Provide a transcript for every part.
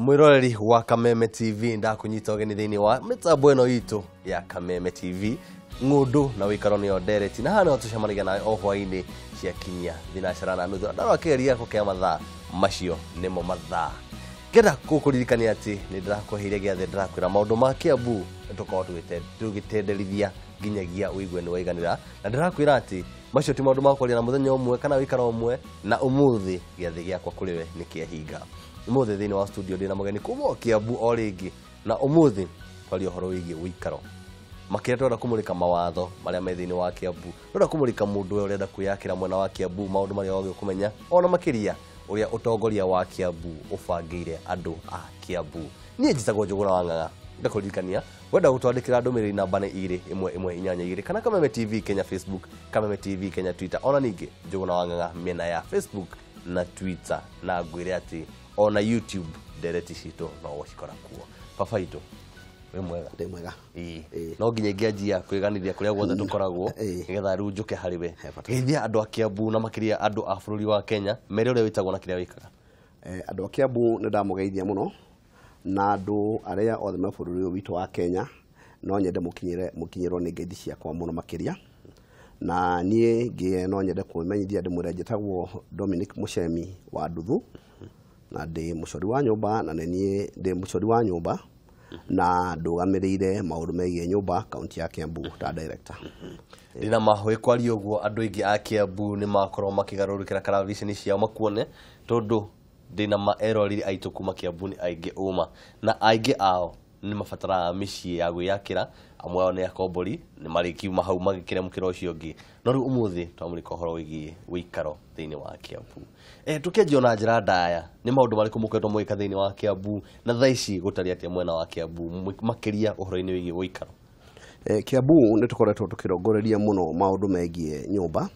Mwiroreri wa Kameme TV, ndakunyita ũgeni thĩinĩ wa mĩtambo ĩno itũ ya Kameme TV. Ng'ũndũ na wĩikaro nĩyo ndereti, na haha nĩho tũcemanagia nawe o hwaĩ-inĩ ciakinyia 4:30. Ndarora kĩgeria gĩakwa kĩa mathaa macio nĩmo mathaa. Ngenda gũkũririkania atĩ nĩ ndĩrakweheire gĩathĩ, ndĩrakwĩra maũndũ ma Kiambu tũkorwo tũgĩtenderithia nginyagia ũigue nĩ waiganĩra, na ndĩrakwĩra atĩ macio ti maũndũ ma kwaria na mũthenya ũmwe kana wĩikaro ũmwe, na ũmũthĩ gĩathĩ gĩakwa kũrĩ we nĩ kĩahinga. Ũmũthĩ thĩinĩ wa studio ndĩna mũgeni kuma o Kiambu o rĩngĩ, na ũmũthĩ twaria ũhoro wĩgiĩ wĩikaro. Makĩria tũrenda kũmũrĩka mawatho marĩa me thĩinĩ wa Kiambu, tũrenda kũmũrĩka mũndũ ũrĩa ũrenda kwĩyakĩra mwena wa Kiambu, maũndũ marĩa wagĩrĩirwo kũmenya, ona makĩria ũrĩa ũtongoria wa Kiambu ũbangĩire andũ a Kiambu. Niĩ njĩtagwo Njũgũna wa Ng'ang'a. Ndakũririkania wenda gũtwandĩkĩra ndũmĩrĩri namba nĩ 21182 kana Kameme TV Kenya Facebook, Kameme TV Kenya Twitter, ona ningĩ Njũgũna wa Ng'ang'a mĩena ya Facebook na Twitter, na ngwĩre atĩ ona YouTube ndereti citũ no ũgũcikora kuo. Baba itũ, wĩ mwega? Ndĩ mwega. Ĩĩ. Ĩĩ. No nginya ingĩanjia kwĩganithia kũrĩa guothe tũkoragwo nĩgetha rĩu njũke harĩ we. He bata. Geithia andũ a Kiambu na makĩria andũ a bũrũri wa Kenya, mere ũrĩa wĩtagwo na kĩrĩa wĩkaga. Andũ a Kiambu nĩ ndamũgeithia mũno, na andũ arĩa othe me bũrũri ũyũ witũ wa Kenya, no nyende mũkinyĩrwo nĩ ngeithi ciakwa mũno makĩria. Na niĩ ngĩe no nyende kwĩmenyithia ndĩmwĩre njĩtagwo Dominic Mũcemi wa Nduthu, na ndĩ mũcori wa nyũmba, na nĩ niĩ ndĩ mũcori wa nyũmba na ndũgamĩrĩire maũndũ megiĩ nyũmba kaunti ya Kiambu ta director. Ndĩna mahũĩ kwaria ũguo, andũ aingĩ a Kiambu nĩ makorwo makĩgarũrũkĩra karaviceni ciao makuone, tondũ ndĩna ma eroreri aitũ kuma Kiambu nĩ aingĩ ũma, na aingĩ ao nĩ mabataraga mĩciĩ ya gwĩyakĩra. Amwe ao nĩ akombori, nĩ marĩkiuma hau magĩkĩre mũkĩra ũcio ũngĩ. No rĩu ũmũthĩ twamũrĩka ũhoro wĩgiĩ wĩikaro thĩinĩ wa Kiambu. Tũkĩanjia na njĩra ndaya, nĩ maũndũ marĩkũ mũkoretwo mũgĩka thĩinĩ wa Kiambu, na thaa ici gũtariĩ atĩa mwena wa Kiambu makĩria ũhoro-inĩ wĩgiĩ wĩikaro? Kiambu nĩ tũkoretwo tũkĩrongoreria mũno maũndũ megiĩ nyũmba,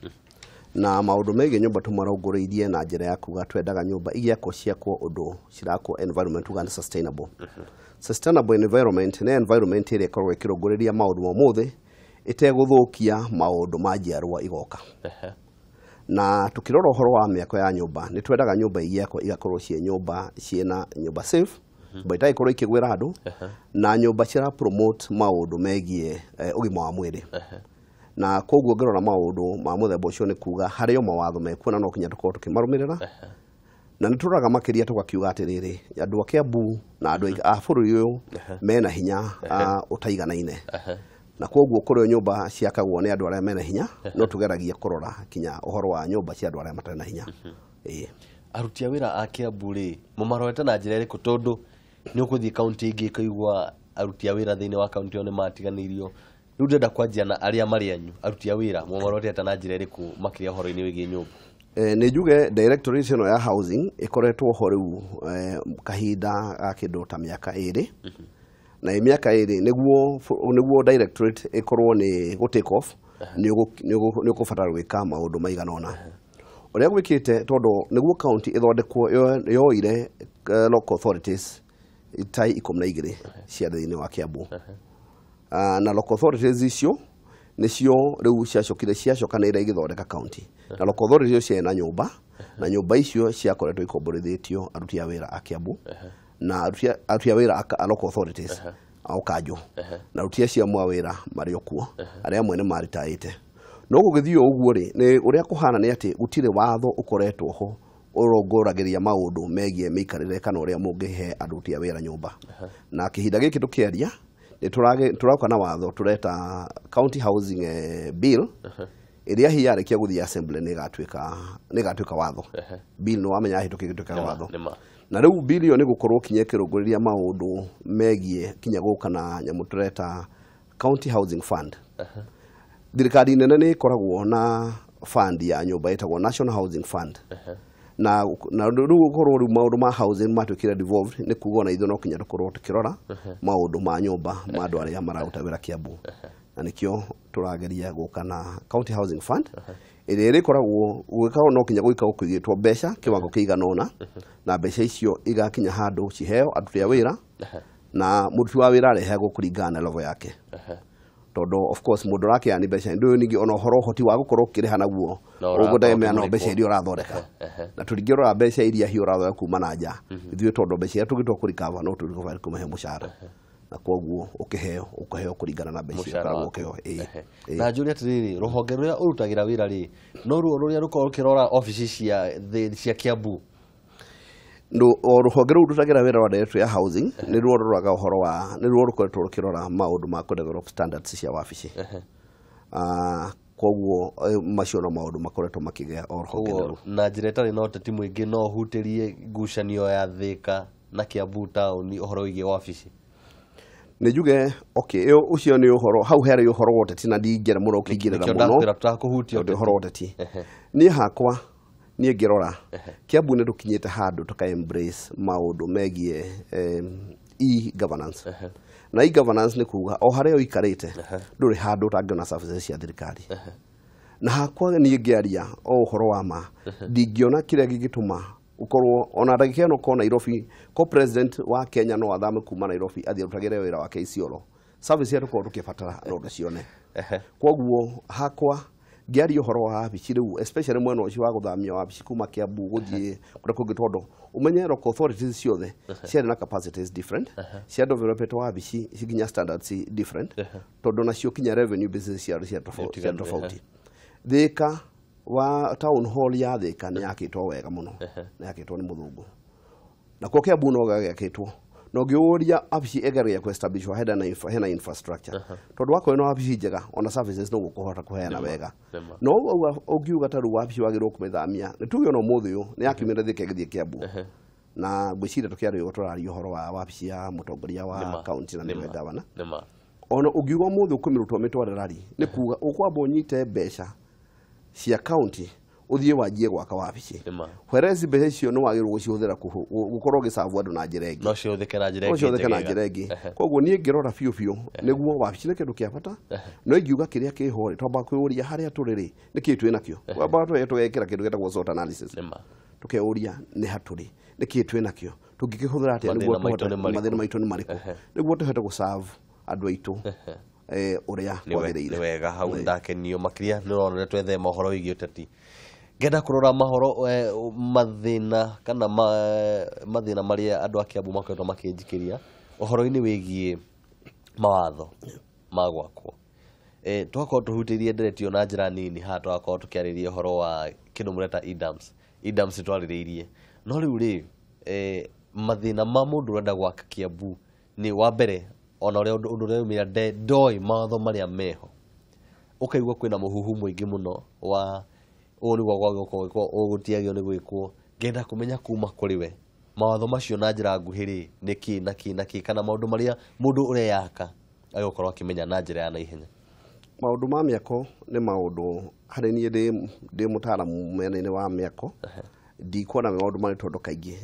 na maũndũ megiĩ nyũmba tũmarongoreirie na njĩra ya kuga twendaga nyũmba igĩakwo ciakwo ũndũ cirakwo environment tuga nĩ sustainable. Sustainable environment nĩ environment ĩrĩa ĩkoragwo ĩkĩrongoreria maũndũ ma ũmũthĩ ĩtegũthũkia maũndũ ma njiarwa igoka. Na tukirora ũhoro wa mĩako ya nyũmba, nĩ twendaga nyũmba igĩakwo igakorwo ciĩ nyũmba ciĩna nyũmba safe, nyũmba itagĩkorwo ikĩgwĩra andũ, na nyũmba cira promote maũndũ megiĩ ũgima wa mwĩrĩ. Na koguo ngĩrora maũndũ ma mũthemba ũcio nĩ kuga harĩ o mawatho mekuo na no nginya tũkorwo tũkĩmarũmĩrĩra. Na nĩ tũroraga makĩria tũgakiuga atĩrĩrĩ, andũ a Kiambu na andũ a bũrũri ũyũ mena hinya, ũtaiganaine. Na koguo kũrĩ nyũmba ciakagwo nĩ andũ arĩa mena hinya, no tũgeragia kũrora kinya ũhoro wa nyũmba cia andũ arĩa matarĩ na hinya. Ĩĩ. Aruti a wĩra a Kiambu rĩ, mũmarorete na njĩra ĩrĩkũ? Tondũ nĩ ũgũthiĩ kaunti ĩngĩ ũkaigua aruti a wĩra thĩinĩ wa kaunti ĩyo nĩ matiganĩirio. Rĩu ndĩrenda kwanjia na arĩa marĩ anyu, aruti a wĩra, mũmarorete na njĩra ĩrĩkũ makĩria ũhoro-inĩ wĩgiĩ nyũmba? Nĩ njuge directorate ĩno ya housing ĩkoretwo ho rĩu kahinda ga kĩndũ ta mĩaka 2. Na ĩ mĩaka 2 nĩguo directorate ĩkorwo nĩ gũ take off, nĩ ũkũbatara gwĩka maũndũ maigana ũna. Ũrĩa gwĩkĩte, tondũ nĩguo county ĩthondekwo yoire local authorities tai 12 cia thĩinĩ wa Kiambu. Na local authorities icio nĩcio rĩu ciacokire ciacokanĩrĩra igĩthondeka county. Na local authorities icio ciena nyũmba, na nyũmba icio ciakoretwo ikomborithĩtio aruti a wĩra a Kiambu, na aruti a wĩra a local authorities a ũkanjũ, na aruti acio amwe a wĩra marĩ o kuo, arĩa amwe nĩ maritaĩte. No gũgĩthiĩ o ũguo rĩ, nĩ ũrĩa kũhana nĩ atĩ gũtirĩ watho ũkoretwo ho ũrongoragĩria maũndũ megiĩ mĩikarĩre kana ũrĩa mũngĩhe aruti a wĩra nyũmba. Na kĩhinda gĩkĩ tũkĩaria, nĩ tũroka na watho tũreta County Housing Bill, ĩrĩa hihi yarĩkia gũthiĩ assembly nĩ ĩgatuĩka watho. Bill nĩ wamenya yahĩtũkio ĩgĩtuĩkaga watho. Na rĩu bill ĩyo nĩ gũkorwo kinya ĩkĩrũngũrĩria maũndũ megiĩ kinya gũka na nyamũ tũreta County Housing Fund. Thirikari nene nĩ ĩkoragwo na fund ya nyũmba ĩtagwo National Housing Fund. Na rĩu gũkorwo rĩu maũndũ ma housing matuĩkire devolved, nĩ kuga ona ithuĩ no nginya tũkorwo tũkĩrora maũndũ ma nyũmba ma andũ arĩa mararuta wĩra Kiambu. Na nĩkĩo tũrageria gũka na County Housing Fund ĩrĩa ĩrĩkoragwo gwĩkorwo no nginya gũikarwo kũigĩtwo mbeca kĩwango kĩigana ũna, na mbeca icio igakinya handũ ciheo aruti a wĩra, na mũruti wa wĩra arehagwo kũringana na level yake. Tondũ of course mũndũ ũrakĩani mbeca ndũyũ ningĩ ona ũhoro ũhoti wa gũkorwo ũkĩrĩha naguo No ũrakorwo ũgũtegemea no ũkĩmũrĩkwo. mbeca iria ũrathondeka na tũringĩrora mbeca iria hiũ ũrathondeka kuma na nja ithuĩ tondũ mbeca iria tũngĩtua kũrikava no tũrikava kũmahe mũcara na kwoguo ũkĩheo ũkaheo kũringana na mbeca iria Mũcara ũkoragwo waku. ũkĩheo. Ĩĩ, Ehe. ĩĩ. Na njũrie atĩrĩrĩ, rũhonge rũrĩa ũrutagĩra wĩra rĩ, no ruo rũrĩa rũkoragwo rũkĩrora obici cia Kiambu? O rũhonge rũu rutagĩra wĩra wa directorate ya housing nĩ ruo rũroraga ũhoro wa nĩ ruo rũkoretwo rũkĩrora maũndũ ma kũ develop standards cia wabici. Koguo macio no maũndũ makoretwo makĩgĩa o rũhonge Koguo rũu. Na njĩra ĩtarĩ na ũteti mũingĩ, no ũhutĩrie ngucanio ya Thĩka na Kiambu taũni ũhoro wĩgiĩ wabici? Nĩ njuge okay, ĩyo ũcio nĩ ũhoro hau harĩ ũhoro wa ũteti na ndingĩenda mũno ũkĩingĩrĩra Nĩkĩo mũno ndakwĩra tũtakũhutia tondũ ũteti. ũhoro wa ũteti niĩ hakwa niĩ ngĩrora Kiambu nĩ tũkinyĩte handũ tũka embrace maũndũ megiĩ e-governance, na e-governance nĩ kuga o harĩa ũikarĩte ndũrĩ handũ ũtangĩona services cia thirikari. Na hakwa niĩ ngĩaria o ũhoro wa ma, ndingĩona kĩrĩa gĩgĩtũma ũkorwo ona ndagĩka ĩno ko Nairobi ko president wa Kenya no athame kuma Nairobi athiĩ arutagĩre wĩra wake Isiolo, service iria tũkorwo tũkĩbatara no tũcione. Koguo hakwa ngĩaria ũhoro wa wabici rĩu, especially mwena ũcio wa gũthamia wabici kuma Kiambu gũthiĩ kũrĩa kũngĩ, tondũ ũmenye local authorities ciothe ciarĩ na capacities different, cia developed wabici nginya standards different, tondũ nacio kinya revenue bases ciarĩ cia Nĩ tofauti. Thika wa town hall ya Thika nĩ yakĩtwo wega mũno, nĩ yakĩtwo nĩ mũthũngũ, na kuo Kiambu no gagĩakĩtwo na ũngĩũria wabici ĩgeria kũ establish hena infrastructure, tondũ wakorwo na wabici njega ona services no gũkũhota kũheana wega. Nĩma. No ũngiuga ta rĩu wabici wagĩrĩirwo kũmĩthamia, nĩ tuge ona ũmũthĩ ũyũ nĩ yakiumire Thika ĩgĩthiĩ Kiambu, na ngwĩciria tũkĩaria ũguo tũraria ũhoro wa wabici ya mũtongoria wa kaunti na nĩwe gavana. Ona ũngiuga ũmũthĩ ũkũmĩrutwo mĩtware rari, nĩ kuga ũkwamba ũnyite mbeca cia kaunti ũthiĩ wanjie gwaka wabici, whereas mbeca icio nĩ wagĩrĩirwo gũcihũthĩra gũkorwo ũgĩcabu andũ na njĩra ĩngĩ. No ciũthĩke na njĩra No ĩngĩ ciũthĩke na njegega. njĩra ĩngĩ. Koguo niĩ ngĩrora biũ biũ nĩguo wabici nĩ kĩndũ kĩa bata, no ingiuga kĩrĩa kĩho rĩ, twambaga kwĩyũria harĩa tũrĩ rĩ nĩkĩĩ twĩ nakĩo. Twambaga tũgekĩra kĩndũ gĩtagwo SWOT analysis, tũkeyũria nĩ ha tũrĩ, nĩkĩĩ twĩ nakĩo, tũngĩkĩhũthĩra atĩa nĩguo Mathĩna maitũ tũhote nĩ marĩkũ? Mathĩna maitũ nĩ marĩkũ nĩguo tũhote gũserve andũ aitũ ũrĩa kwagĩrĩire. Nĩ wega hau ndakenio makĩria nĩ ũrona ũrĩa twethema ũhoro wĩgiĩ ũteti. Ngenda kũrora mahoro mathĩna kana mathĩna marĩa andũ a Kiambu makoretwo makĩnjikĩria ũhoro-inĩ wĩgiĩ mawatho ma gwakwo. Twakorwo tũhutĩirie nderetio na njĩra nini haha, twakorwo tũkĩarĩria ũhoro wa kĩndũ mũreta EDAMS. EDAMS nĩ twarĩrĩirie, no rĩu rĩ mathĩna ma mũndũ ũrenda gwaka Kiambu nĩ wa mbere ona ũrĩa ũndũ ũrĩa umĩra ndoĩ mawatho marĩa meho, ũkaigua kwĩna mũhuhu mũingĩ mũno wa ũũ nĩguo kwagĩrĩirwo gwĩkwo, ũũ gũtiagĩrĩirwo nĩ gwĩkwo. Ngenda kũmenya kuma kũrĩ we mawatho macio na njĩra nguhĩ rĩ nĩ kĩ na kĩ na kĩ, kana maũndũ marĩa mũndũ ũreyaka agĩgũkorwo akĩmenya na njĩra ya naihenya. Maũndũ ma mĩako nĩ maũndũ harĩ niĩ ndĩ mũtaaramu mwena-inĩ wa mĩako, ndikuona maũndũ marĩ, tondũ kaingĩ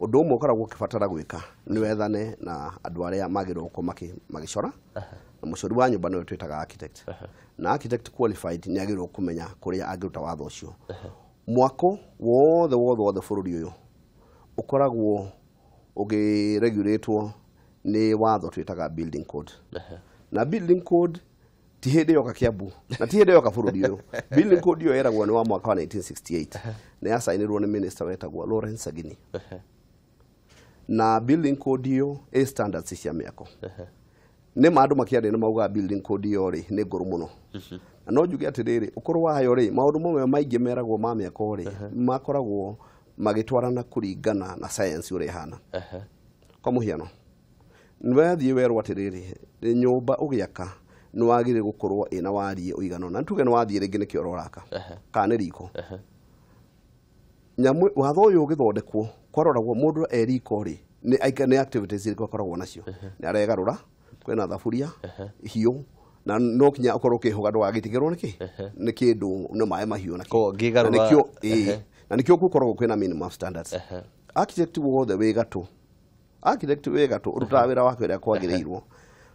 ũndũ ũmwe ũkoragwo ũkĩbatara gwĩka nĩ wethane na andũ arĩa magĩrĩirwo gũkorwo magĩcora, na mũcori wa nyũmba nĩwe twĩtaga architect, na architect qualified nĩ agĩrĩirwo kũmenya kũrĩa angĩruta watho ũcio. Mwako wothe wothe wothe bũrũri ũyũ ũkoragwo ũkĩregulatwo nĩ watho twĩtaga building code, na building code ti hĩndĩ yoka Kiambu na ti hĩndĩ yoka bũrũri ũyũ. Building code ĩyo ĩragwo nĩ wa mwaka wa 1968 na yacainĩrwo nĩ minister wetagwo Lawrence Sagini, na building code ĩyo ĩ standards cia mĩako. Nĩ ma andũ makĩaria nĩ maugaga building code ĩyo rĩ nĩ ngũrũ mũno, na no njuge atĩrĩrĩ, ũkũrũ wayo rĩ, maũndũ mamwe maingĩ meragwo ma mĩako rĩ makoragwo magĩtwarana kũringana na science ũrĩa ĩhana. Kwa mũhiano, nĩwathiĩ werwo atĩrĩrĩ, nyũmba ũgĩaka nĩ wagĩrĩire gũkorwo ĩna wariĩ ũigana ũna, tuge nĩ wathiĩ rĩngĩ nĩ kĩoro ũraka kana nĩ riko, nyamũ watho ũyũ ũgĩthondekwo kwaroragwo mũndũ e riko rĩ nĩ activities irĩkũ akoragwo nacio, nĩ aregarũra, kwĩna thaburia hiũ, na no kinya ũkorwo ũkĩhũga ndũgagĩtigĩrwo nĩkĩ nĩ kĩndũ nĩ maĩ mahiũ na kĩ. Ko, ngĩgarũra- Na nĩkĩo ĩĩ, na nĩkĩo gũkoragwo kwĩna minimum standards. Architect wothe wĩ gatũ, architect wĩ gatũ ũrutaga wĩra wake ũrĩa kwagĩrĩirwo,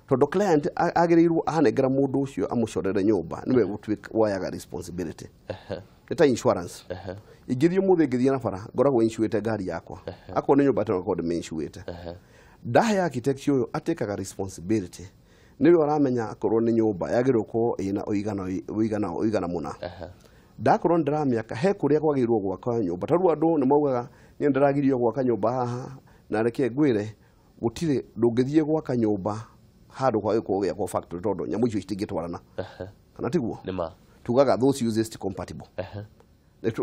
tondũ client agĩrĩirwo anengera mũndũ ũcio amũcorere nyũmba nĩwe gũtuĩka woyaga responsibility. Nĩ ta insurance, ingĩthiĩ ũmũthĩ ngĩthiĩ na bara ngoragwo insuĩte ngari yakwa, akorwo nĩ nyũmba teno ngoragwo ndĩmĩinsuĩte. Ndahe architect ũyũ atĩkaga responsibility Nĩwe ũramenya akorwo nĩ nyũmba yagĩrĩirwo gũkorwo ĩna ũigana mũna. Ndakorwo ndĩramĩaka he kũrĩa kwagĩrĩirwo gwaka nyũmba. Ta rĩu andũ nĩ maugaga niĩ ndĩragirio gwaka nyũmba haha, na reke ngwĩre gũtirĩ, ndũngĩthiĩ gwaka nyũmba handũ kwagĩrĩirwo gwakwo factory tondũ nyamũ icio citingĩtwarana. Kana tiguo? Nĩma. Tugaga those uses compatible.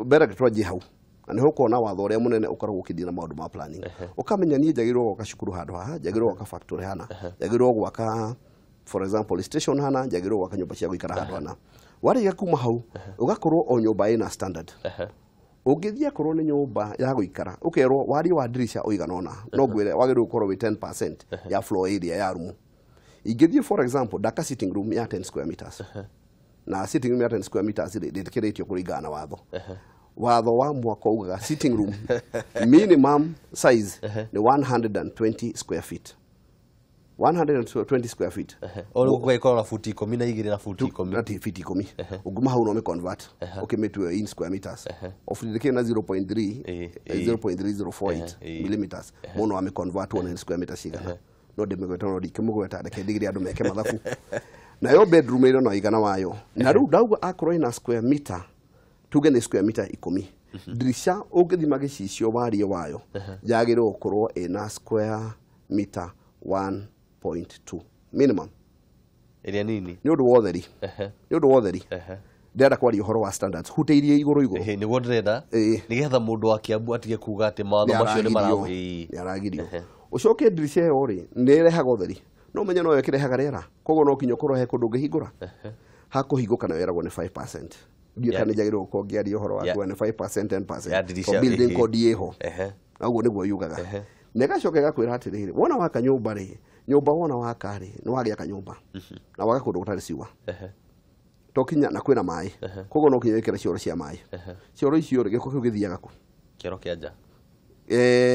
Mbere twanjie hau. Na nĩho ũkona watho ũrĩa mũnene ũkoragwo ũkĩdeal na maũndũ ma planning. Ũkamenya niĩ njagĩrĩirwo gwaka cukuru handũ haha, njagĩrĩirwo gwaka factory hana, njagĩrĩirwo gwaka for example station hana, njagĩrĩirwo gwaka nyũmba cia gũikara handũ hana. Warĩkia kuma hau ũgakorwo o nyũmba ĩna standard. Ũngĩthiĩ akorwo nĩ nyũmba ya gũikara ũkerwo wariĩ wa dirisha ũigana ũna, no ngwĩre wagĩrĩirwo gũkorwo wĩ 10% ya floor area ya room. Ingĩthiĩ for example ndaka sitting room ya 10 square meters. Na sitting room ya 10 square meters rĩ ndĩtĩkĩrĩtio kũringana na watho. Watho wa mwaka ugaga sitting room minimum size ni 120 square feet. 120 square feet. O rĩu gũgagĩkorwo na futi 12 na futi 10. Ati feet 10. Ũnguma hau no convert. Ũkĩmĩtue in square meters. Of ndĩkĩrĩ na 0.3 0.3048 millimeters. Mũno ame convert wone square meters cigana. No ndĩmĩgweta no ndikĩmũgweta reke ndigire andũ meke mathabu. Nayo bedroom ĩno no igana wayo. Na rĩu ndauga akorwo ina square meter tuge nĩ square meter 10. Dirisha ũngĩthima gĩcicio wariĩ wayo yagĩrĩirwo gũkorwo ĩna square meter 1.2 minimum. Ĩrĩa nini. Nĩ ũndũ wa ũtheri. Nĩ ũndũ wa ũtheri. Ndĩrenda kwaria ũhoro wa standards hutĩirie igũrũ igũrũ. Nĩguo ndĩrenda. Nĩgetha mũndũ wa Kiambu atige kuga atĩ mawatho macio nĩ nĩaragirio. Ũcoke dirisha ĩyo rĩ nĩ ĩrehaga ũtheri. No menye no ĩkĩrehaga rĩera. Koguo no kinya ũkorwo he kũndũ ũngĩhingũra. Hakũhingũka nayo ĩragwo nĩ 5%. Ndiũĩ kana njagĩrĩirwo gũkorwo ngĩaria ũhoro wa kuga nĩ 5% 10%. For building code ĩho. Na ũguo nĩguo yugaga. Na ĩgacoka ĩgakwĩra atĩrĩrĩ, wona waka nyũmba rĩ, nyũmba wona waka rĩ, nĩ wagĩaka nyũmba. Na waga kũndũ gũtarĩ ciũa. To kinya na kwĩna maĩ. Koguo no kinya wĩkĩre cioro cia maĩ. Cioro icio rĩ, gĩko kĩu gĩthiaga kũ? Kĩoro kĩa nja.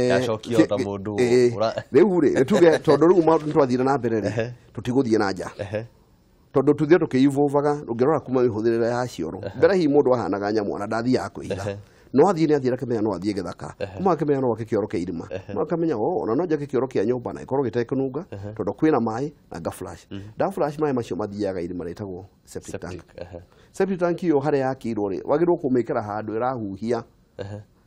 Gacokio ta mũndũ rĩu rĩ, tuge tondũ rĩu maũndũ nĩtwathire na mbere rĩ, tũtigũthiĩ na nja. Tondũ tuthiĩ tũkĩivovaga, ũngĩrora kuma mĩhũthĩrĩre ya cioro. Mbere hihi mũndũ ahanaga nyamũ na ndathiaga kwĩhitha. No athiĩ nĩ athiĩ akĩmenya no athiĩ gĩthaka. Kuma akĩmenya no ake kĩoro kĩa irima. No akamenya ona no njake kĩoro kĩa nyũmba na ĩkorwo gĩtekũnunga tondũ kwĩna maĩ na nga flash. Nda flash maĩ macio mathiaga irima rĩtagwo septic tank. Septic tank ĩyo harĩa yakirwo rĩ, wagĩrĩirwo kũmĩkĩra handũ ĩrahuhia.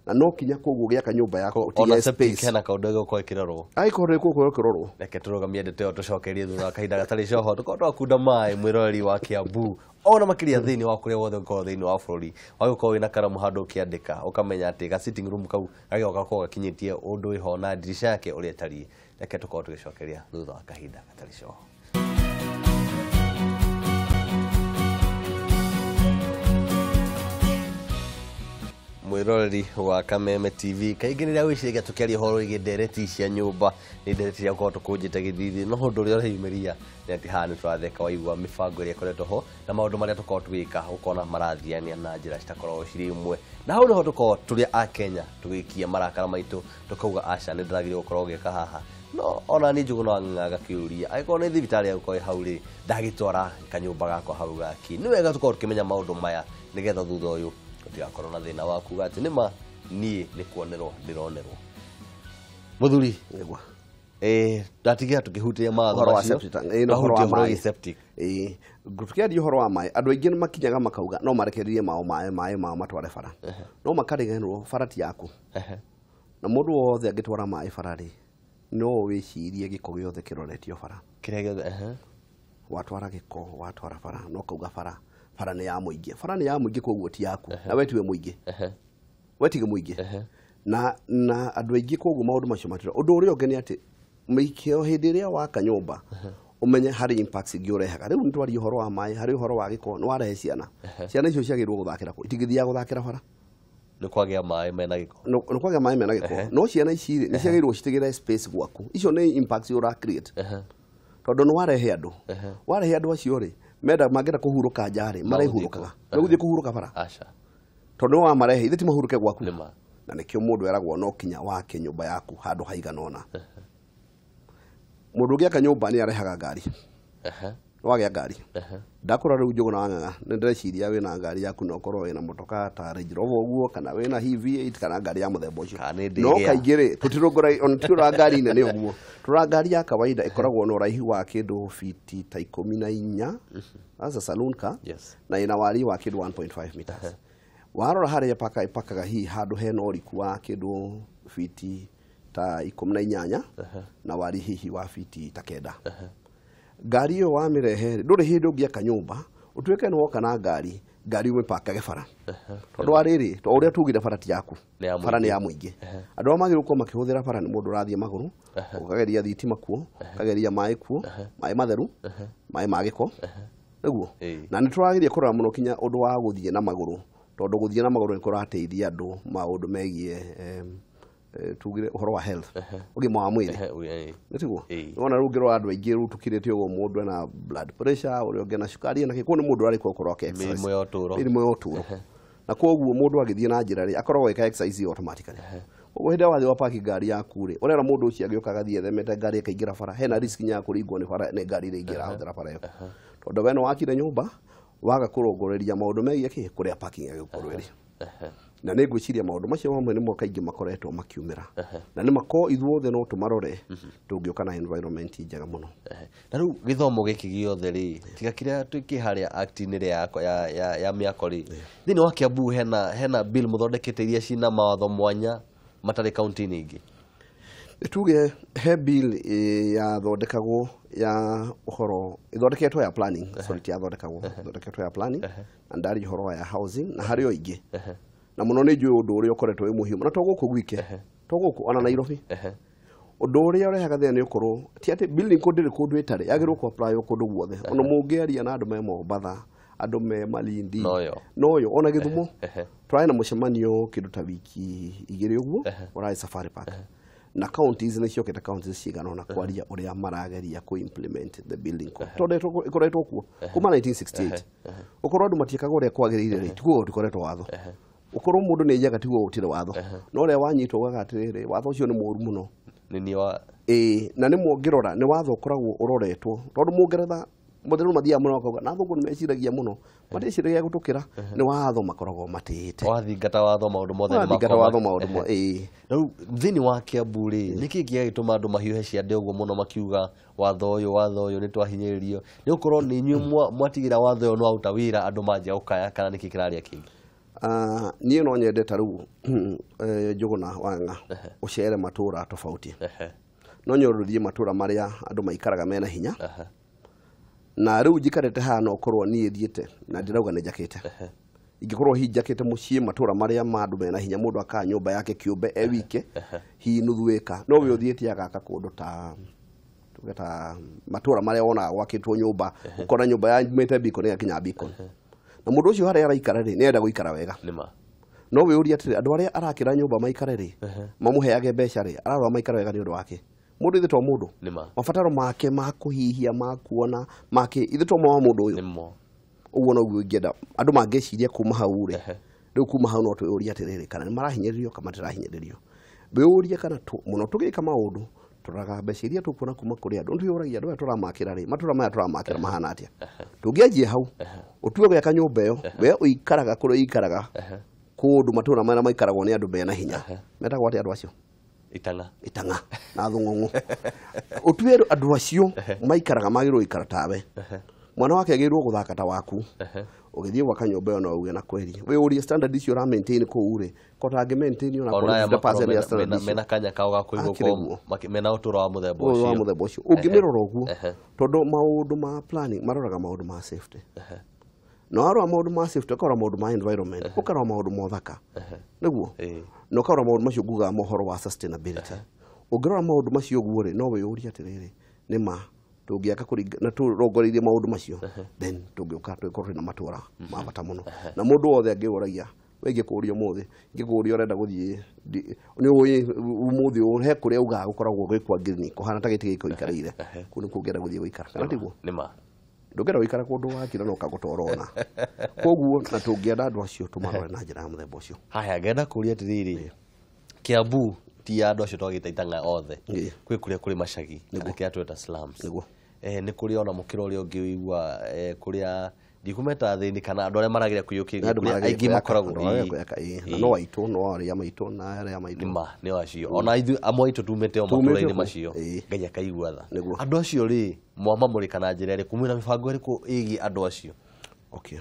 Na no kinya koguo gĩaka nyũmba yaku ũtige space. Hena kaũndũ gĩgũkorwo ĩkĩrorwo. Angĩkorwo ĩgũkorwo ĩkĩrorwo. Reke tũrũgamie ndeto ĩyo tũcokerie thutha wa kahinda gatarĩ coho. Tũkorwo twakunda maĩ mwĩroreri wa Kiambu ona makĩria thĩinĩ wa kũrĩa wothe ũngĩkorwo thĩinĩ wa bũrũri. Wagĩkorwo wĩna karamu handũ ũkĩandĩka ũkamenya atĩ ga sitting room kau gagĩoka gakorwo gakinyĩtie ũndũ wĩho na ndirisha yake ũrĩa ĩtariĩ. Reke tũkorwo tũgĩcokeria thutha wa kahinda gatarĩ coho. Mwĩroreri wa Kameme TV kaingĩ rĩrĩa wĩciragia tũkĩaria ũhoro wĩgiĩ ndereti cia nyũmba nĩ ndereti cia gũkorwo tũkũnjĩte gĩthithi, no ũndũ ũrĩa ũreyumĩria nĩ atĩ haha nĩ tũratheka waigua mĩbango ĩrĩa ĩkoretwo ho na maũndũ marĩa tũkoragwo tũgĩka ũkona marathiania na njĩra citakoragwo cirĩ imwe. Na hau nĩho tũkoragwo tũrĩ a Kenya tũgĩikia marakara maitũ tũkauga aca nĩ ndĩragĩrĩirwo gũkorwo ngĩka haha. No ona niĩ Njũgũna wa Ng'ang'a ngakĩũria angĩkorwo nĩ thibitarĩ ya gũkorwo ĩ hau rĩ, ndagĩtwara kanyũmba gakwa hau gaki. Nĩ wega tũkorwo tũkĩmenya maũndũ maya nĩgetha thutha ũyũ ũtigakorwo na thĩna wa kuga atĩ nĩma niĩ nĩ kuonerwo ndĩronerwo. Mũthuri, ndatigira tũkĩhutia mawatho macio. Ũhoro wa maĩ. Septic. Tũkĩaria ũhoro wa maĩ, andũ aingĩ nĩ makinyaga makauga no marekererie mao maĩ mao matware bara. No makariganĩrwo bara ti yaku. Na mũndũ wothe angĩtwara maĩ bara rĩ, no wĩcirie gĩko gĩothe kĩroretio bara. Kĩrĩa gĩothe, Watwara gĩko, watwara bara, no kauga bara. Bara nĩ ya mũingĩ. Bara nĩ ya mũingĩ koguo ti yaku. Na we tiwe mũingĩ. We tige mũingĩ. Na andũ aingĩ koguo maũndũ macio matira. Ũndũ ũrĩa ũngĩ nĩ atĩ mĩikio hĩndĩ ĩrĩa waka nyũmba ũmenye harĩ impacts ingĩ ũrehaga. Rĩu nĩ twaria ũhoro wa maĩ, harĩ ũhoro wa gĩko, nĩ warehe ciana. Ciana icio ciagĩrĩirwo gũthakĩra kũ? Itingĩthiaga gũthakĩra bara. Nĩ kwagĩa maĩ mena gĩko. Nĩ kwagĩa maĩ mena gĩko. No ciana ici rĩ, nĩ ciagĩrĩirwo citigĩre space gwaku. Icio nĩ impacts ũra create. Tondũ nĩ warehe andũ. Warehe andũ acio rĩ, menda mangĩenda kũhurũka nja rĩ, marehurũkaga. Megũthiĩ kũhurũka bara. Aca. Tondũ nĩ wamarehe, ithe ti mahurũke gwaku. Na nĩkĩo mũndũ eragwo no kinya wake nyũmba yaku handũ haigana ũna. Mũndũ ũngĩaka nyũmba nĩ arehaga ngari. Wagĩa ngari ndakũra rĩu Njũgũna wa Ng'ang'a nĩ ndĩreciria wĩna ngari yaku no ũkorwo wĩna motoka ta Range Rover ũguo kana wĩna hi V8 kana ngari ya mũthemba ũcio. Kana nĩ No ndĩgĩa. kaingĩ rĩ tũtirũngũra ona tũtirũraga ngari nene ũguo, tũrora ngari ya kawaida ĩkoragwo na ũraihu wa kĩndũ fiti ta 14, that's a saloon car. Yes. Na ĩna wariĩ wa kĩndũ 1.5 meters. Warora harĩa paka ĩpakaga hihi handũ hena ũriku wa kĩndũ fiti ta 18 na wariĩ hihi wa fiti ta 9. Ngari ĩyo wamĩrehe rĩ, ndũrĩ hĩndĩ ũngĩaka nyũmba ũtuĩke nĩ woka na ngari, ngari ũmĩpakage bara, tondũ wa rĩrĩ, to ũrĩa tugire bara ti yaku. Nĩ ya Bara nĩ mũingĩ. ya mũingĩ. Andũ arĩa magĩrĩirwo gũkorwo makĩhũthĩra bara nĩ mũndũ ũrathiĩ magũrũ, ũkageria thitima kuo, ũkageria maĩ kuo, maĩ matheru, maĩ ma gĩko nĩguo. Na nĩ tũrageria kũrora mũno kinya ũndũ wa gũthiĩ na magũrũ, tondũ gũthiĩ na magũrũ nĩ kũrateithia andũ maũndũ megiĩ tugire ũhoro wa health, ũgima wa mwĩrĩ. Nĩ tiguo? Nĩwona rĩu ũngĩrora andũ aingĩ rĩu tũkirĩte ũguo, mũndũ ena blood pressure, ũrĩa ũngĩ ena cukari, ena kĩ, koguo nĩ mũndũ ũrarĩkwo gũkorwo akĩ exercise. Mĩrimũ ya ũtũũro. Mĩrimũ ya ũtũũro. Na koguo mũndũ agĩthiĩ na njĩra rĩ, akoragwo agĩka exercise automatically. Koguo hĩndĩ ĩrĩa wathiĩ wapaki ngari yaku rĩ, ũrera mũndũ ũcio agĩũka agathiĩ ethemete ngari ĩkaingĩra bara, hena risk nginya ya kũringwo nĩ bara nĩ ngari ĩrĩa ingĩ ĩrahũthĩra bara ĩyo, tondũ we nĩ wakire nyũmba waga kũrongoreria maũndũ megiĩ kĩ, kũrĩa parking ĩgũkorwo ĩrĩ. Na nĩ ngwĩciria maũndũ macio mamwe nĩmo kaingĩ makoretwo makiumĩra, na nĩ mako ithuothe no tũmarore tũngĩũka na environment njega mũno. Na rĩu gĩthomo gĩkĩ gĩothe rĩ, tiga kĩrĩa twĩkĩ harĩa act-inĩ ĩrĩa ya mĩako rĩ, thĩinĩ wa Kiambu hena bill mũthondekete iria cina mawatho mwanya matarĩ kaunti-inĩ ingĩ? Tuge he bill yathondekagwo ya ũhoro ĩthondeketwo ya planning, sorry, ti yathondekagwo, ĩthondeketwo ya planning, na ndaria ũhoro wa ya housing na harĩ o ingĩ. Na mũno nĩ njũĩ ũndũ ũrĩa ũkoretwo wĩ mũhiũ na to gũkũ gwike, to gũkũ ona Nairobi, ũndũ ũrĩa ũrehaga thĩna nĩ ũkorwo ti atĩ building code ndĩrĩ kũndũ ĩtarĩ, yagĩrĩirwo kũ apply o kũndũ guothe. Ona mũngĩaria na andũ me Mombatha, andũ me Malindi, Noyo. Noyo ona Gĩthumo. Tũrarĩ na mũcemanio kĩndũ ta wiki 2 ũguo ũrarĩ Safari Park, na counties nĩ ciokĩte, counties cigana ũna, kwaria ũrĩa marageria kũ implement the building code, tondũ ĩkoretwo kuo kuma 1968. Ũkorwo andũ matiĩkaga ũrĩa kwagĩrĩire rĩ, tiguo gũtikoretwo watho. Ũkorwo mũndũ nĩ aiyaga, tiguo gũtirĩ watho. No ũrĩa wanyitwo ugaga atĩrĩrĩ, watho ũcio nĩ mũũru mũno. Nĩ niĩ wa Ĩĩ, na nĩ mũngĩrora nĩ watho ũkoragwo ũroretwo, tondũ mũngeretha mũtheru mathiaga mũno makauga na athũngũ nĩ meciragia mũno, maticiragia gũtũkĩra, nĩ watho makoragwo matĩĩte. Wathingata watho maũndũ mothe nĩ Wathingata makoragwo watho maũndũ mo ĩĩ. Rĩu thĩinĩ wa Kiambu rĩ, nĩkĩ gĩagĩtũma andũ mahiũhe ciande ũguo mũno makiuga watho ũyũ nĩ twahinyĩrĩrio, nĩ gũkorwo nĩ inyuĩ mwatigĩra watho ũyũ nĩ waruta wĩra andũ manjia gũkaya, kana nĩkĩ kĩrarĩa kĩngĩ? Ah, niĩ no nyende ta rĩu Njũgũna wa Ng'ang'a ũcere matũra tofauti. No nyende ũthiĩ matũra marĩa andũ maikaraga mena hinya. Na rĩu njikarĩte haha no korwo niĩ thiĩte na ndĩrauga nĩ njakĩte, ingĩkorwo hihi njakĩte mũciĩ matũra marĩa ma andũ mena hinya, mũndũ akaga nyũmba yake kĩũmbe e wike hihi nuthu ĩka, no we ũthiĩte agaka kũndũ ta tuge ta matũra marĩa wonaga gwakĩtwo nyũmba, ũkona nyũmba yumĩte Beacon ĩgakinya Beacon, na mũndũ ũcio harĩa araikara rĩ, nĩarenda gũikara wega. Nĩma. No wĩũrie atĩrĩ, andũ arĩa arakĩra nyũmba maikare rĩ, mamũheage mbeca rĩ, ararora maikare wega nĩ ũndũ wake? Mũndũ ithe to mũndũ. Nĩma. Mabataro make ma kũhihia, ma kuona make, ithe to ma wa mũndũ ũyũ. Nĩmo. Ũguo noguo ingĩenda andũ mangĩciria kuma hau rĩ. Rĩu kuma hau no twĩyũrie atĩrĩrĩ, kana nĩ marahinyĩrĩrio kana matirahinyĩrĩrio. Wĩyũrie kana mũno tũgĩka maũndũ tũroraga mbeca iria tũkuona kuma kũrĩ andũ, nĩtwĩyũragia andũ aya tũramakĩra rĩ, matũra maya tũramakĩra mahana atĩa? Tũngĩanjia hau, ũtue gwaka nyũmba ĩyo, we ũikaraga kũrĩa ũikaraga, kũndũ matũra marĩa maikaragwo nĩ andũ mena hinya, metagwo atĩa andũ acio? Itang'a. Itang'a na thũng'ũng'ũ. Ũtue andũ acio maikaraga magĩrĩirwo gũikara tawe, mwana wake agĩrĩirwo gũthaka ta waku. Ũgĩthiĩ gwaka nyũmba ĩyo no uge na kweri wĩyũrie standard icio ũra maintain kũu rĩ, ko tangĩ maintain ona Ona aya 50% makorwo ya mena- standard mena icio. mena kanya kao ga kũigwo Akĩrĩ guo. mena ũtũũro wa mũthemba Ũyũ wa ũcio. mũthemba ũcio ũngĩmĩrora ũguo, tondũ maũndũ ma planning maroraga maũndũ ma safety, na warora maũndũ ma safety ũkarora maũndũ ma environment, ũkarora maũndũ ma ũthaka nĩguo, na ũkarora maũndũ macio ngugaga mohoro wa sustainability. Ũngĩrora maũndũ macio ũguo rĩ, no wĩyũrie atĩrĩrĩ, nĩ ma tũngĩaka na tũrongoreirie maũndũ macio, then tũngĩũka tũgĩkorwo twĩna matũra ma bata mũno. Na mũndũ wothe angĩũragia we, ingĩkũria ũmũthĩ, ingĩkũria ũrenda gũthiĩ nĩ ũĩ ũmũthĩ ũyũ he kũrĩa ugaga gũkoragwo gwĩ kwa green kũhana ta gĩtĩ gĩkĩ ũikarĩire, kũu nĩkuo ũngĩenda gũthiĩ gũikara, kana tiguo? Nĩma. Ndũngĩenda gũikara kũndũ wakira na ũkagũtora ona koguo, na tũngĩenda andũ acio tũmarore na njĩra ya mũthemba ũcio. Haya, ngenda kũria atĩrĩrĩ, Kiambu ti ya andũ acio twagĩta itang'a othe. Kwĩ kũrĩa kũrĩ macagi kana kĩrĩa tweta slums. Nĩguo. Nĩ kũrĩ ona mũkĩra ũrĩa ũngĩ wĩigua kũrĩa ndikumeta thĩini kana andũ arĩa marageria kwĩyũkĩria kũrĩa aingĩ makoragwo na no aitũ no arĩa maitũ na arĩa maitũ nĩma nĩ acio ona ithuĩ amwe aitũ tumĩte o matũra-inĩ macio Ngai akaigua tha. Andũ acio rĩ mwamamũrĩka na njĩra ĩrĩkũ, mwĩna mĩbango ĩrĩkũ ĩgiĩ andũ acio? Okay,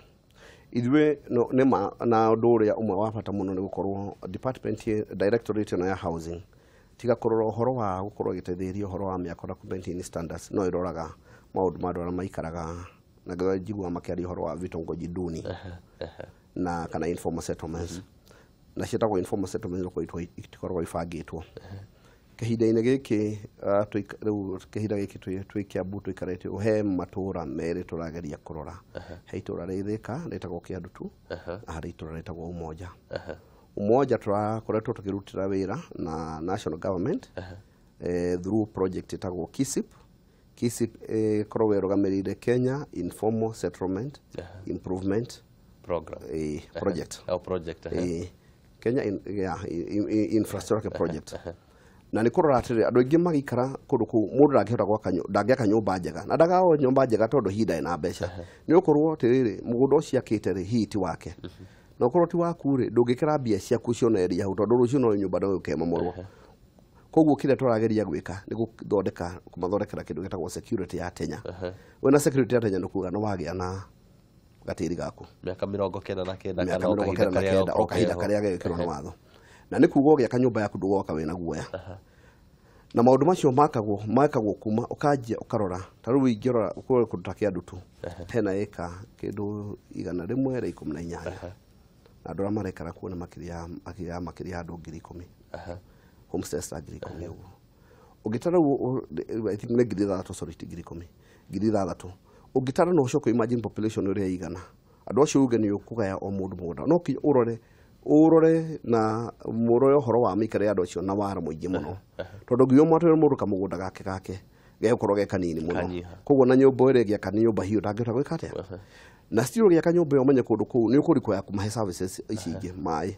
ithuĩ nĩma na ũndũ ũrĩa ũmwe wa bata mũno nĩ gũkorwo department directorate ĩno ya housing tiga kũrora ũhoro wa gũkorwo ĩgĩteithĩrĩria ũhoro wa mĩako na kũ-maintain standards, no ĩroraga maũndũ ma andũ arĩa maikaraga na njiguaga makĩaria ũhoro wa vitongoji duni na kana informal settlements na ciĩtagwo informal settlements nĩ itikoragwo ibangĩtwo. Kahinda-inĩ gĩkĩ rĩu kahinda gĩkĩ twĩ Kiambu tũikarĩte he matũra merĩ tũrageria kũrora. He itũra rĩ Thika rĩtagwo Kĩandutu na harĩ itũra rĩtagwo Umoja. Umoja tũrakoretwo tũkĩrutĩra wĩra na national government through project ĩtagwo KISIP. KISIP ĩkoragwo ĩrũgamĩrĩire Kenya Informal Settlement Improvement Program project. Project Kenya Infrastructure Project. Na nĩ kũrora atĩrĩ andũ aingĩ magĩikara kũndũ kũu mũndũ ndangĩhota gwaka ndangĩaka nyũmba njega na ndagawa nyũmba njega tondũ hihi ndarĩ na mbeca. Nĩ ũkorwo atĩrĩrĩ mũgũnda ũcio akĩte rĩ hihi ti wake na ũkorwo ti waku rĩ ndũngĩkĩra mbia ciaku cionereria hau tondũ rũciũ no nyũmba no ĩkemomorwo. Koguo kĩrĩa tũrageria gwĩka nĩ gũthondeka kũmathondekera kĩndũ gĩtagwo security ya tenya. Wĩna security ya tenya nĩ kuga nĩ wagĩa na gatĩri gaku mĩaka 99 kana o kahinda karĩa gegĩkĩrwo nĩ watho. Na nĩ kuga ũgĩaka nyũmba yaku ndũgoka wĩna guoya. Na maũndũ macio makagwo kuma ũkanjia ũkarora ta rĩu ingĩrora kũndũ ta Kĩandutu hena ĩka kĩndũ 118 na andũ arĩa marekara kuo nĩ makĩria ya andũ 10,000 homesteads ta 10,000 ũguo. Ũngĩtara I think nĩ 6,000 sorry ti 10,000 6,000 ũngĩtara no ũcoke imagine population ũrĩa ĩigana andũ acio uge nĩ ũkũgaya o mũndũ mũgũnda no ũrore ũrore na mũrore ũhoro wa mĩikarĩre ya andũ acio na wara mũingĩ mũno tondũ nginya ũmwatwĩre mũndũ kamũgũnda gake gegũkorwo ge kanini mũno koguo na nyũmba ĩrĩa ĩngĩaka nĩ nyũmba hiyo ndangĩhota gwĩka atĩa na still ũgĩaka nyũmba ĩyo ũmenye kũndũ kũu nĩ ũkũrikwo kũmahe services ici ingĩ maĩ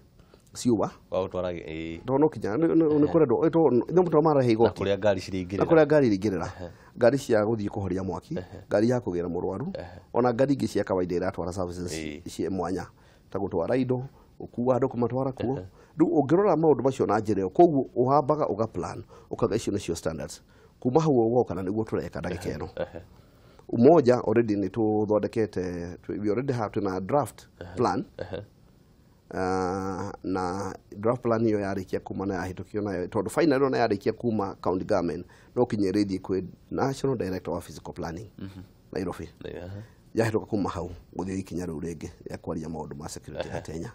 ciũa tondũ no kinya nĩ kũrendwo nĩ mũtũ marahe igoti na kũrĩa ngari ciringĩrĩra na kũrĩa ngari iringĩrĩra ngari cia gũthiĩ kũhoria mwaki ngari ya kũgĩra mũrwaru ona ngari ingĩ cia kawaida iratwara services cia mwanya ta gũtwara indo ũkua andũ kũmatwara kuo. Rĩu ũngĩrora maũndũ macio na njĩra ĩyo koguo ũhambaga ũga plan ũkauga icio nĩcio standards kuma hau ũgoka na nĩguo tũreka ndagĩka ĩno. Umoja already nĩ tũthondekete we already have na draft plan na draft plan iyo yarĩkia kuma na yahĩtũkio nayo tondũ final ona yarĩkia kuma county government no kinya ĩrĩthiĩ kwĩ National Director of Physical Planning Nairobi yahĩtũka kuma hau gũthiĩ ikinya rĩu rĩngĩ rĩa kwaria maũndũ ma security ya tenya.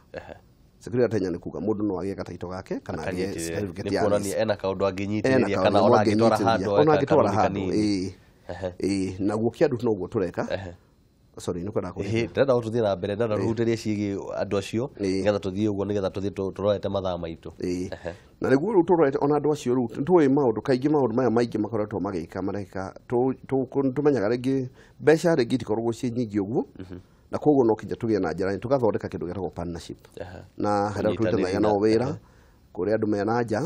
Security ya tenya nĩ kuga mũndũ no agĩe gataito gake kana agĩe certificate ya kuonania ena kaũndũ angĩnyitĩrĩria kana ona angĩtwara handũ ona angĩtwara handũ naguo Kĩandutu noguo tũreka. Sorry nĩ kwenda kũrĩa ndĩrenda tũthiĩ na mbere ndĩrenda tũhutĩrie ciĩgiĩ andũ acio nĩgetha tũthiĩ ũguo nĩgetha tũthiĩ tũrorete mathaa maitũ. Na nĩguo rĩu tũrorete ona andũ acio rĩu tũĩ maũndũ kaingĩ maũndũ maya maingĩ makoretwo magĩka mareka tũmenyaga rĩngĩ mbeca rĩngĩ itikoragwo ciĩ nyingĩ ũguo na koguo no kinya tũgĩe na njĩra tũgathondeka kĩndũ gĩtagwo partnership na harĩa tũrutithanagia nao wĩra kũrĩa andũ mena nja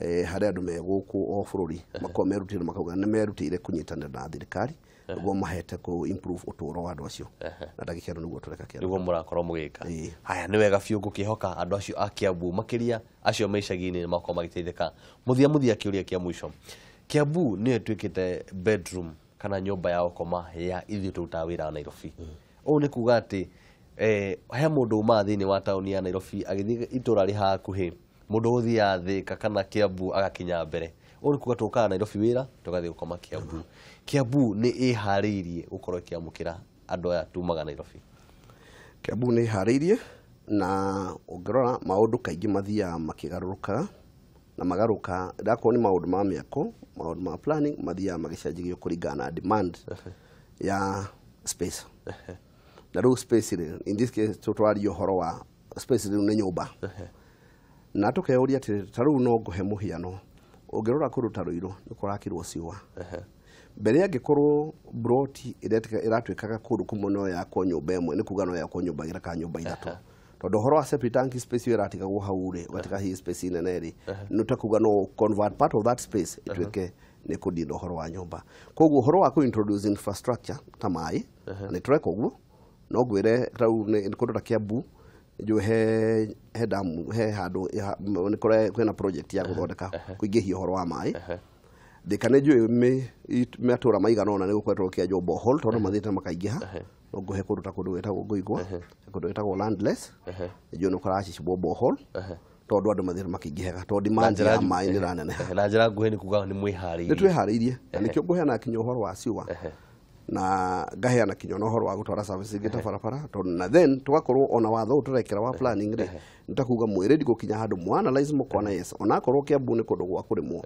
harĩa andũ me gũkũ o bũrũri makorwo merutĩire makauga nĩ merutĩire kũnyitanĩra na thirikari nĩguo mahete kũ improve ũtũũro wa andũ acio na ndagĩka ĩno nĩguo tũreka Kĩandutu nĩguo mũrakorwo mũgĩka. Haya nĩ wega biũ ngũkĩhoka andũ acio a Kiambu makĩria acio me icagi-inĩ nĩ makorwo magĩteithĩka. Mũthia kĩũria kĩa mũico, Kiambu nĩyo ĩtuĩkĩte bedroom kana nyũmba ya gũkoma ya ithuĩ tũrutaga wĩra wa Nairobi. Ũũ nĩ kuga atĩ he mũndũ umaga thĩinĩ wa taũni ya Nairobi agĩthiĩ itũra rĩ hakuhĩ mũndũ ũgũthiaga Thika kana Kiambu agakinya mbere. Ũũ nĩ kuga tũkaga Nairobi wĩra tũgathiĩ gũkoma Kiambu. Kiambu nĩ ĩharĩirie gũkorwo ĩkĩamũkĩra andũ aya tumaga Nairobi? Kiambu nĩ ĩharĩirie na ũngĩrora maũndũ kaingĩ mathiaga makĩgarũrũkaga na magarũka ndakorwo nĩ maũndũ ma mĩako maũndũ ma planning mathiaga magĩcenjagio kũringana na demand ya space. Na rĩu space rĩ in this case tũtwaria ũhoro wa space rĩu nĩ nyũmba na tũkeyũria atĩrĩ ta rĩu no ngũhe mũhiano ũngĩrora kũndũ ta Ruiru nĩ kũrakirwo ciũa mbere angĩkorwo broti ĩratuĩkaga kũndũ kũmwe no yakwo nyũmba ĩmwe nĩ kuga no yakwo nyũmba igĩrĩ kana nyũmba ithatũ Tondũ ũhoro wa septic tank space ĩyo ĩratigagwo hau rĩ, ũgatiga hihi space nene rĩ, nĩ ta kuga no convert part of that space ĩtuĩke nĩ kũninda ũhoro wa nyũmba. Koguo ũhoro wa kũ-introduce infrastructure ta maĩ, na nĩ tũreka ũguo. No ngwĩre rau nĩ kũndũ ta Kiambu njũĩ he damu he handũ nĩ kwĩna project ya gũthondeka kũingĩhia ũhoro wa maĩ. Thika nĩ njũĩ matũra maigana ũna nĩ gũkoretwo gũkĩanjwo borehole tondũ mathiĩte makaingĩha. No ngũhe kũndũ ta kũndũ gwĩtagwo Ngũigwa, kũndũ gwĩtagwo Landless, njũĩ nĩ kũracimbwo borehole tondũ andũ mathiĩte makĩingĩhaga tondũ demand ya maĩ nĩ ĩraneneha. Na njĩra nguhĩ nĩ kuga nĩ mwĩharĩirie. Nĩ twĩharĩirie, na nĩkĩo ngũheana kinya ũhoro wa ciũa na ngaheana kinya na ũhoro wa gũtwara service ingĩ ta barabara, tondũ na then tũgakorwo ona watho ũyũ tũrekĩra wa planning rĩ, nĩ ta kuga mwĩ ready gũkinya handũ mũ analyze mũkona yes, onakorwo Kiambu nĩ kũndũ gwa kũrĩmwo,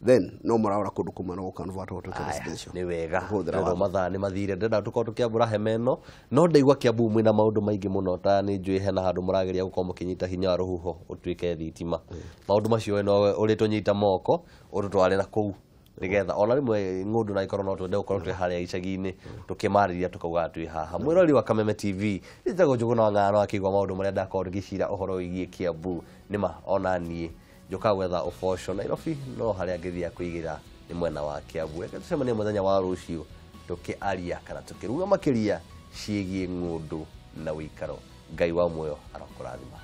then no mũrarora kũndũ kũmwe no gũconvert gũtuĩke residential. Nĩ wega. Kũhũthĩra tondũ watho. Mathaa nĩ mathire, ndĩrenda tũkorwo tũkĩambũra hema ĩno, no ndaigua Kiambu mwĩna maũndũ maingĩ mũno, ta nĩ njũĩ hena handũ mũrageria gũkorwo mũkĩnyita hinya wa rũhuho ũtuĩke thitima. Maũndũ macio we nowe ũrĩtũnyita moko ũtũtware na kũu, nĩgetha ona rĩmwe ng'ũndũ na ikorwo no twende gũkorwo twĩ harĩa icagi-inĩ tũkĩmarĩria tũkaugaga twĩ haha. Mwĩrori wa Kameme TV, njĩtagwo Njũgũna wa Ng'ano, akĩigua maũndũ marĩa ndakorwo ngĩcira ũhoro wĩgiĩ Kiambu. Nĩma ona niĩ njũkaga gwetha ũboco Nairobi, no harĩa ngĩthiaga kũigĩra nĩ mwena wa Kiambu. Reke tũcemanie mũthenya wa rũciũ tũkĩaria kana tũkĩruga makĩria ciĩgiĩ ng'ũndũ na ũikaro. Ngai wa muoyo arokũrathima.